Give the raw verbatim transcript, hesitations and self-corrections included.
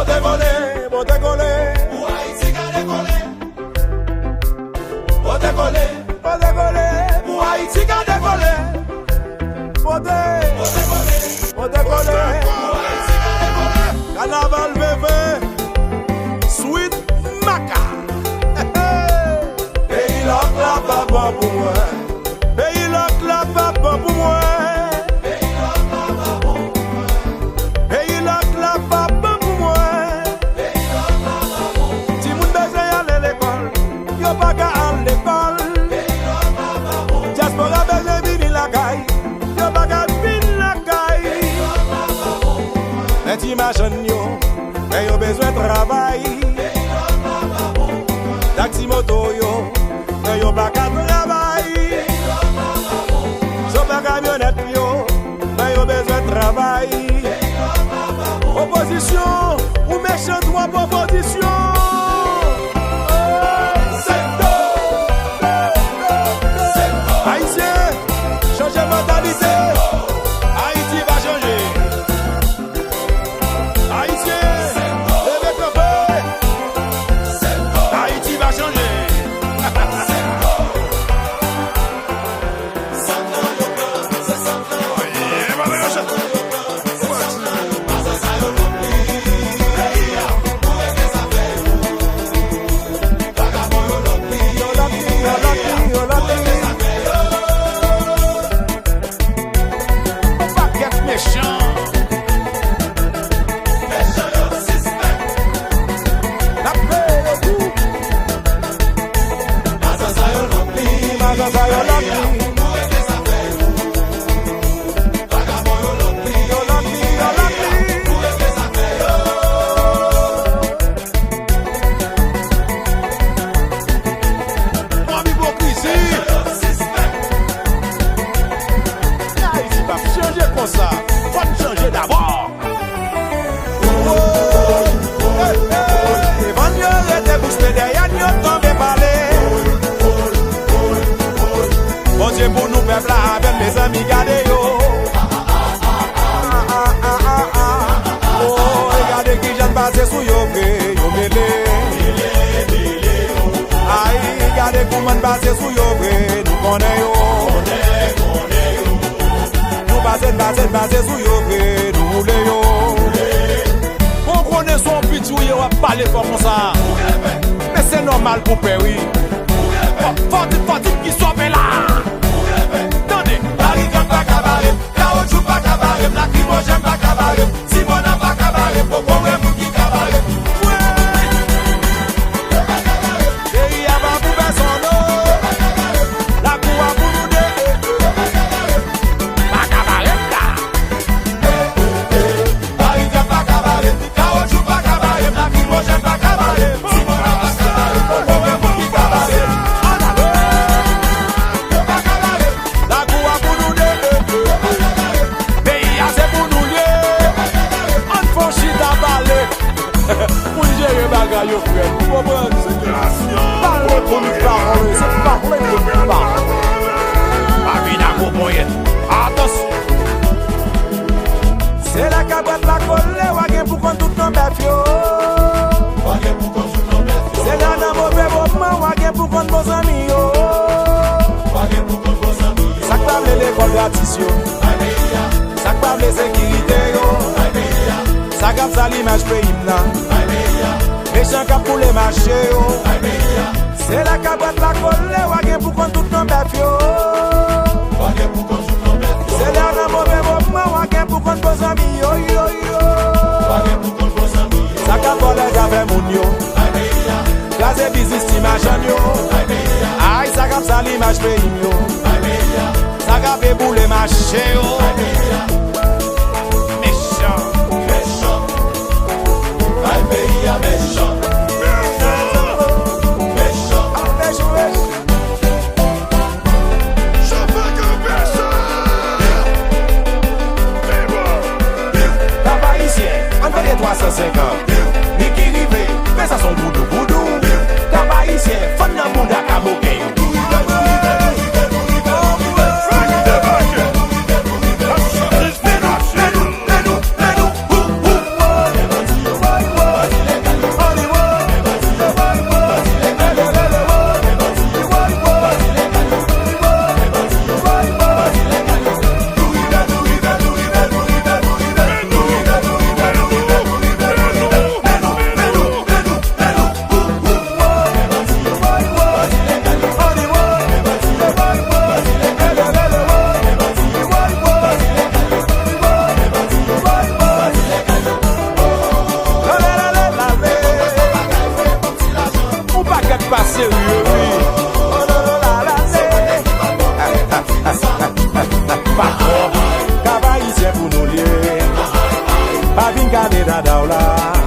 Devole, pote kole. Pou Ayiti ka devole. Pote kole. Pote kole. Pou Ayiti ka devole. Pote. Pote kole. Pote kole. Pou Ayiti ka devole. Kanaval Veve. Sweet Maka. Peyi lòk la pa bon pou mwen. Peyi lòk la pa bon pou mwen. Peyi lòk la pa bon pou mwen. Timoun bezwen ale lekòl, yo pa ka al lekòl. Dyaspora bezwen vini lakay, yo pa ka vin lakay. Men ti machann yo, men yo bezwen travay. Taksi moto yo, men yo pa ka travay. Chofè kamyonèt yo, men yo bezwen travay. Opozisyon, ou mechan twòp, opozisyon. Ayisyen, chanje mantalite. Ayiti va chanje. Ayisyen, leve kanpe! Ayiti va chanje! Yon pakèt mechan. Mechan yo sispèk. N ap peye yo tou. Masansa yo lòk li. Masansa yo lòk li. Pou regle zafè yo. Vagabon yo lòk li. Yo lòk li, yo lòk li. Pou regle zafè yo. Twòp ipokrizi. Ayiti p ap chanje konsa. Fò n chanje dabò. Devan n yo rete bouch be, dèyè n yo tonbe pale. Bondye pou nou pèp la avè n, mezanmi, gade yo. Woy, gade kijan n pase sou yo vre, yo mele. Ay, gade kouman n pase sou yo vre, nou konnen yo. Nou pase, n pase, n pase sou yo vre, nou woule yo. Bon, konnen se yon piti w ye, w ap pale fò konsa. Men se nòmal pou pè, wi. Fò, fò, fò, fò ki sove la. Tande. Barikan pa ka bare m, kawotchou pa ka bare m, lakrimojèn pa ka bare m, simona pa ka bare m, poko wè moun ki ka bare m. Peyi a pa pou pèsonn, non. Lakou a pou nou de. Pa ka bare m la. Barikan pa ka bare m, kawotchou pa ka bare m, lakrimojèn pa ka bare m, simona pa ka bare m, poko wè moun ki ka bare m. Ann ale. Yo pa ka bare m. Lakou a pou nou de. Yo pa ka bare m. Peyi a se pou nou l ye. Ann fè yon chita pale. Pou n jere bagay yo, frè. Ou konprann? Pale pou nou pawòl, se pale pou nou pawòl. Pa vin ak gwo ponyèt. Atansyon. Se lè kabrèt la kole, w a gen pou konn tout non bèf yo. Se lè nan move moman, w a gen pou konn bon zanmi yo. Sa k pa vle lekòl gratis yo. Sa k pa vle sekirite yo. Sa k ap sal imaj peyi m nan. Mechan k ap boule mache yo. Se lè kabrèt la kole, w a gen pou konn tout non bèf yo. Se lè nan move moman, w a gen pou konn bon zanmi yo, yo, yo. Sa k ap vòlè zafè moun yo. Kraze biznis ti machann yo. Ay, sa k ap sal imaj peyi m yo. Sa k ap deboule mache yo. Mechan. Mechan. Ay, peyi a mechan. Mechan. Mechan. Chofè kanpe sa! Viva! Kap Ayisyen, ann fè de twa san senkant. Niki rive, men sa se yon boudou boudou. Kap Ayisyen, fann nan bounda kamoken yo. Men nou, men nou, men nou, men nou, ou, ou. Dada w la.